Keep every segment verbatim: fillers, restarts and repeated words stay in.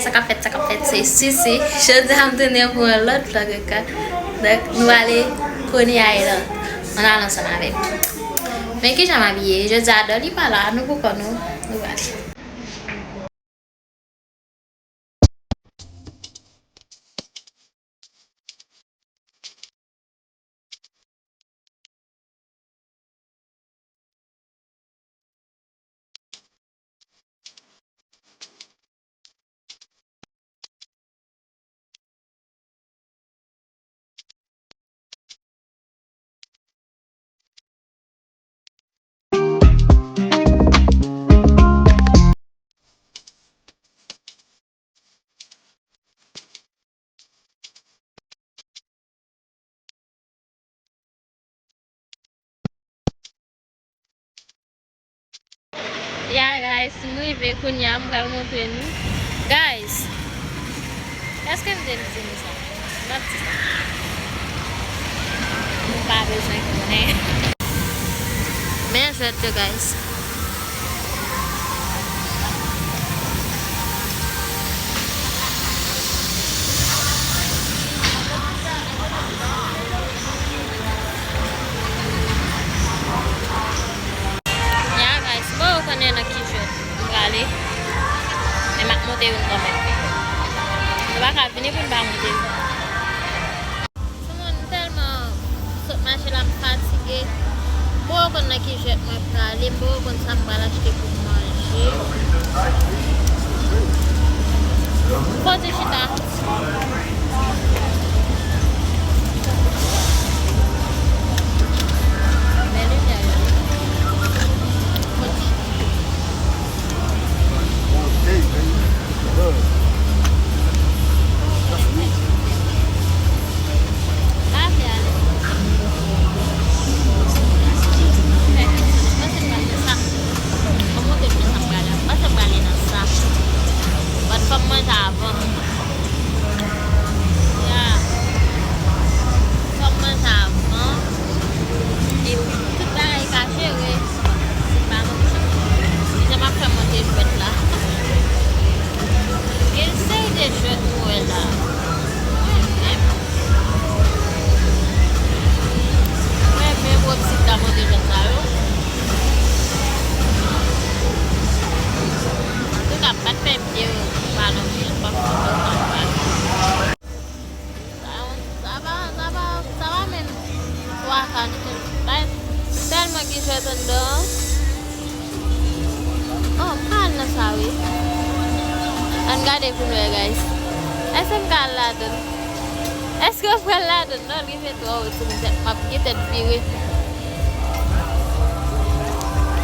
Sa k ap fèt, sa k ap fèt, se Sisi. Jodi a m tounen pou yon lòt vlog ankò. Donk, nou ale Coney Island. Ann ale ansanm avè m. Men kijan m abiye? Jodi a Dolly pa la, nou pou kò nou, nou prale. Ya, guys, m rive kounye a, m pral montre nou. Guys, èske m te di nou sa? M ap di sa. Nou pa bezwen konnen. Men jwèt yo, guys. Ya, guys, m poko konnen nan ki jwèt m prale. Men m ap monte youn kanmenm. Nou pa ka vini pou n pa monte youn. Timoun, m tèlman sot mache la, m fatige. M poko konn nan ki jwèt mwen prale, m poko konn sa m pral achte pou m manje. Kote chita? Bèl limyè yo. Kote chita? But fò m manje avan. Ya. Fò m manje avan. Epi tout bagay ka jere. Se pa manje. Kijan m ap fè monte jwèt la? Gen seri de jwèt nou wè la. Mwen menm, mwen menm, wè pitit la monte jwèt sa yo. Antouka, m pa t fè videyo pa lonje, m pa t fè videyo pa lonje. Sa, sa pa, sa pa, sa pa menm twa ka, nou menm. Bay, tèlman gen jwèt anndan an. Oh, m pa al nan sa, wi. Ann gade pou n wè, guys. Èske m ka al ladan l? Èske w pral ladan l? Non, l rive twò wo, timoun, m ap gen tèt vire.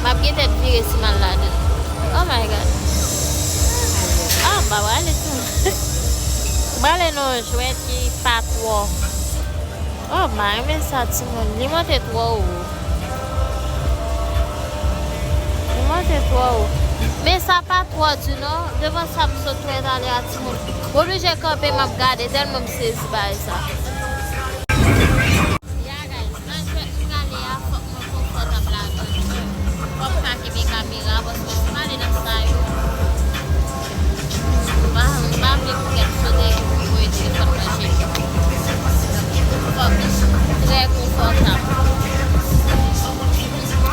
M ap gen tèt vire si m al ladan. Oh my God. Ah, m pa prale tou. M prale nan yon jwèt ki pa twò. Oh, m pa renmen sa, timoun. Li monte twò wo. Li monte twò wo. Men sa pa twò di non. Devan sa m sot wè talè a, timoun. M oblije kanpe, m ap gade, tèlman m sezi bagay sa. Ya, guys, nan jwèt m prale a, fòk mwen konfòtab ladan l. Fòk m pa kenbe kamera, paske si m ale nan sa yo, m pa, m pa vle pou kè m sote, pou voye telefòn nan je m. Fòk m trè konfòtab.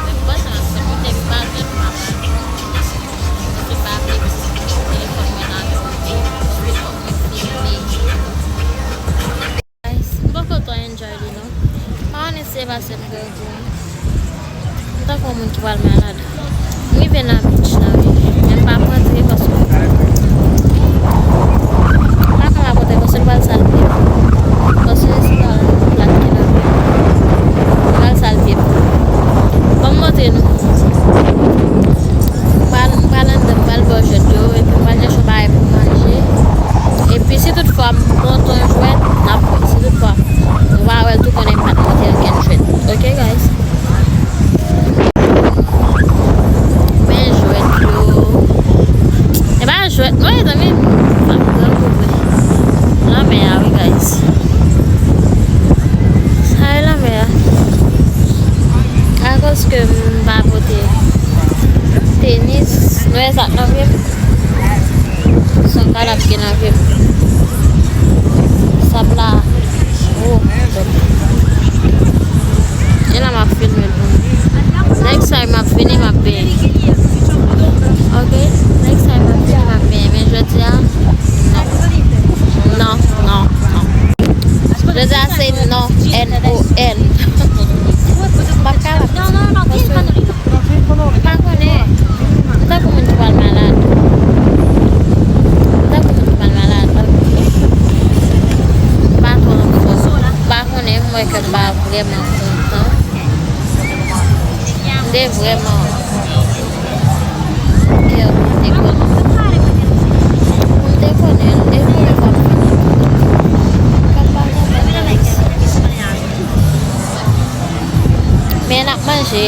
Men m panse m ap fè monte m pa jwenn m ap. Paske m pa vle telefòn mwen nan je m. Paske fòk mwen filme. Guys, m poko twò enjoy li non. M pa konnen si se paske m grandi an. M tankou yon moun ki pral malad. M rive nan beach la, wi. Men m pa ap rantre paske m pa ka rapote paske l pral sal pye m. Paske se pa yon plat ki nan pye m. L pral sal pye m. Ban m montre nou. M pral, m pral anndan, m pral bò jwèt yo, epi m pral chèche yon bagay pou m manje. Epi si toutfwa m monte yon jwèt, n ap wè. Si toutfwa nou pa wè l tou, konnen m pa t monte okenn jwèt. Ok, guys? Men jwèt yo. E pa jwèt non, mezanmi. M ap grangouve. Lanmè a, wi, guys. Sa e lanmè a. Akoz ke m pa pote tenis, nou wè sa k nan pye m? Se yon L ap gen nan vye sab la. Oh, e la m ap filme l pou nou. Next time m ap vini, m ap benyen. Ok? Next time m ap vini, m ap benyen. Men jodi a, non. Non, non, non. Jodi a se non, N O N. M p ap ka la. M pa konnen. M tankou moun ki pral malad. M tankou moun ki pral malad. M pa twò anfòm. M pa konnen, m wè kè m pa vrèman kontan. M te vrèman kè m te konnen. M te konnen, m te konnen kòm fini. Kòm pa kontan. Men n ap manje.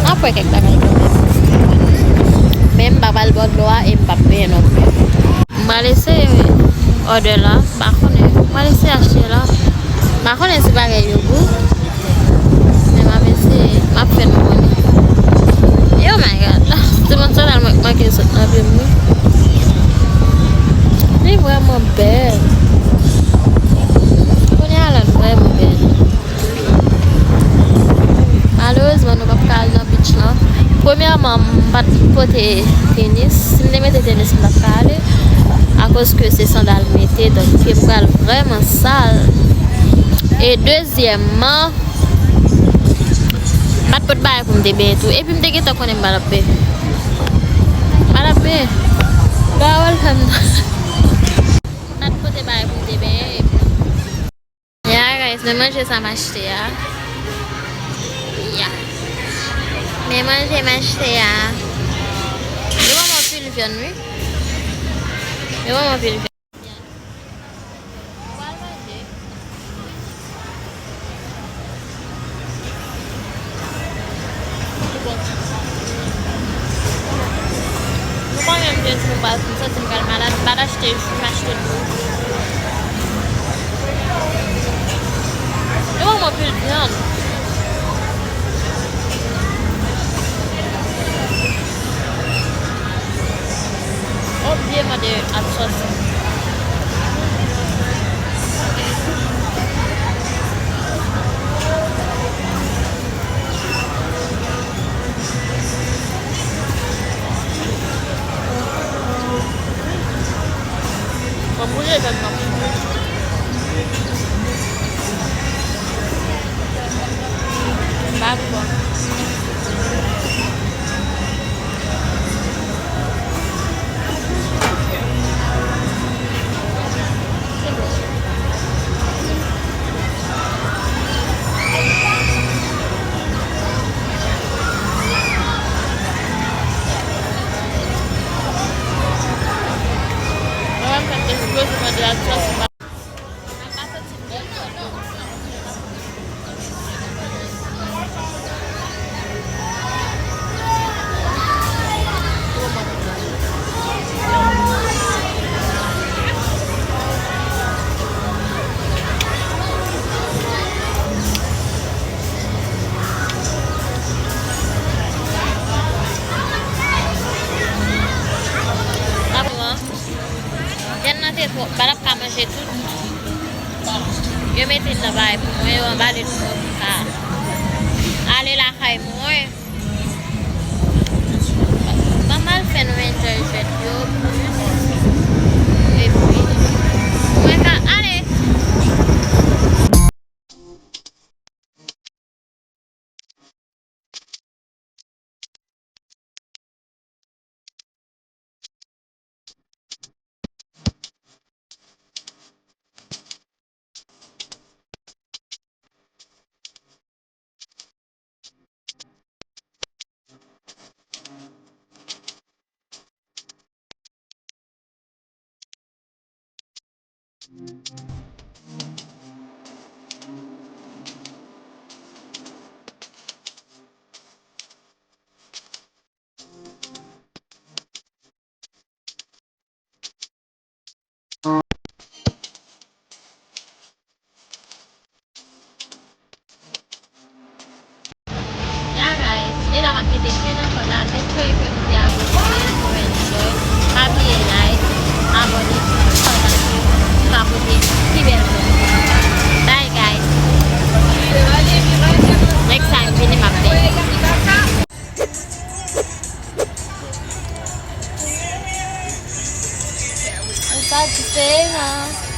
N ap wè kèk bagay kanmenm. Men m pa pral bò dlo a e m p ap benyen non plis. M pral eseye order la. M pa konnen. M pral eseye achte la. M pa konnen si bagay yo gou. Men m ap eseye. M ap fè nou konnen. Oh my God. Timoun sandal mwen manke sot nan pye m wi. Li vrèman bèl. Kounye a la, li vrèman bèl. Malerezman, nou p ap ka al nan beach lan. Premyèman, m pa t pote tenis. Si m te mete tenis, m t ap ka ale. Akoz ke se sandal m mete, donk pye m pral vrèman sal. E dezyèmman, m pa t pot bagay pou m te benyen tou. Epi m te gentan konnen m pa t ap benyen. M pa t ap benyen. Gawòl fè m. M pa t pote bagay pou m te benyen. Epi Ya, guys, men manje sa m achte a. Ya. Men manje m achte a. Yo ban m anpil vyann, wi. Yo ban m anpil vyann. Ya. Mwen pral manje. Nou konnen m te di nou pral, m santi m pral malad, m pa t achte ji, m achte dlo. Yo ban m anpil vyann. Oblye mande hot sauce. Mwen boule vyann nan. M pa bon. Vyann nan te twò, m pa t ap ka manje tout. Yo mete l nan bagay pou mwen, yo anbale l pou mwen pou m ka ale lakay mwen. Ban m al fè nou enjoy fèt yo plis. Epi, mwen ka ale. Ya, guys, e la m ap mete pen nan kòd la, men fèy ke nou te apresye, nou enjoy. Sa diferan.